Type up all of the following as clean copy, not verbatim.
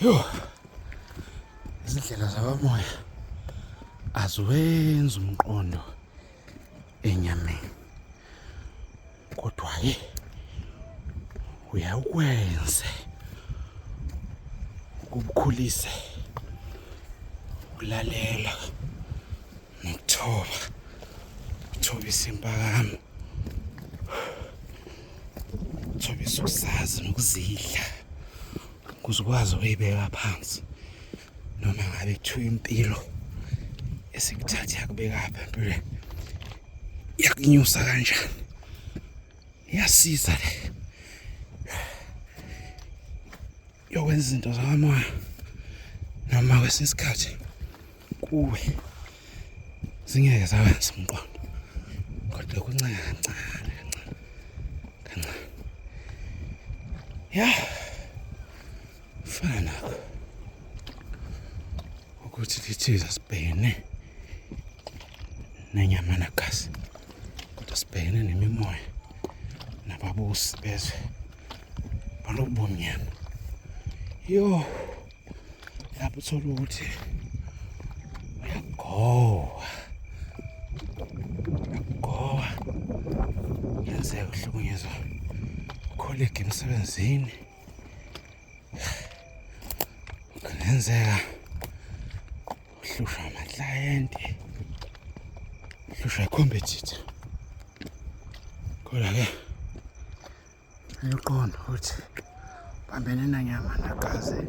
Yo. Izindlela zakamoya aziwenzi umqondo enyameni. Kodwa ke uyawukwenze ukubukhulise ukulalela nokuthoba uthobisa impakamo uthobisa ukusazi nokuzidla ukuze ukwazi ukuyibeka phansi noma ngabe kuthiwa impilo esikuthathe yakubekaphi empilweni yakunyusa kanjani iyasiza le yokwenza izinto zakamoya noma kwesinye isikhathi kuwe zingeke zawenza umqondo kodwa kuncane kancane kancane kancane ya fana nakho ukuthi lithiza sibhekene nenyama nagazi kodwa sibhekene nemimoya nababusi bezwe balobu bomnyama yo lapho uthola ukuthi uyagowa uyagowa yenzeka uhlukunyezwa colleague emsebenzini kungenzeka uhlushwa amaklayenti uhlushwa i-competitor kodwa-ke uqonda ukuthi bambene nanyama nagazi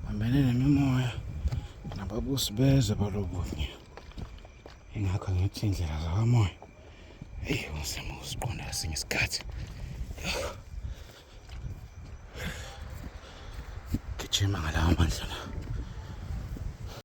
bambene nemimoya nababusi bezwe balobunye ingakho ngithi indlela zakamoya eyi kunzima ukuziqonda kwesinye isikhathi gijima ngalawa mandla la.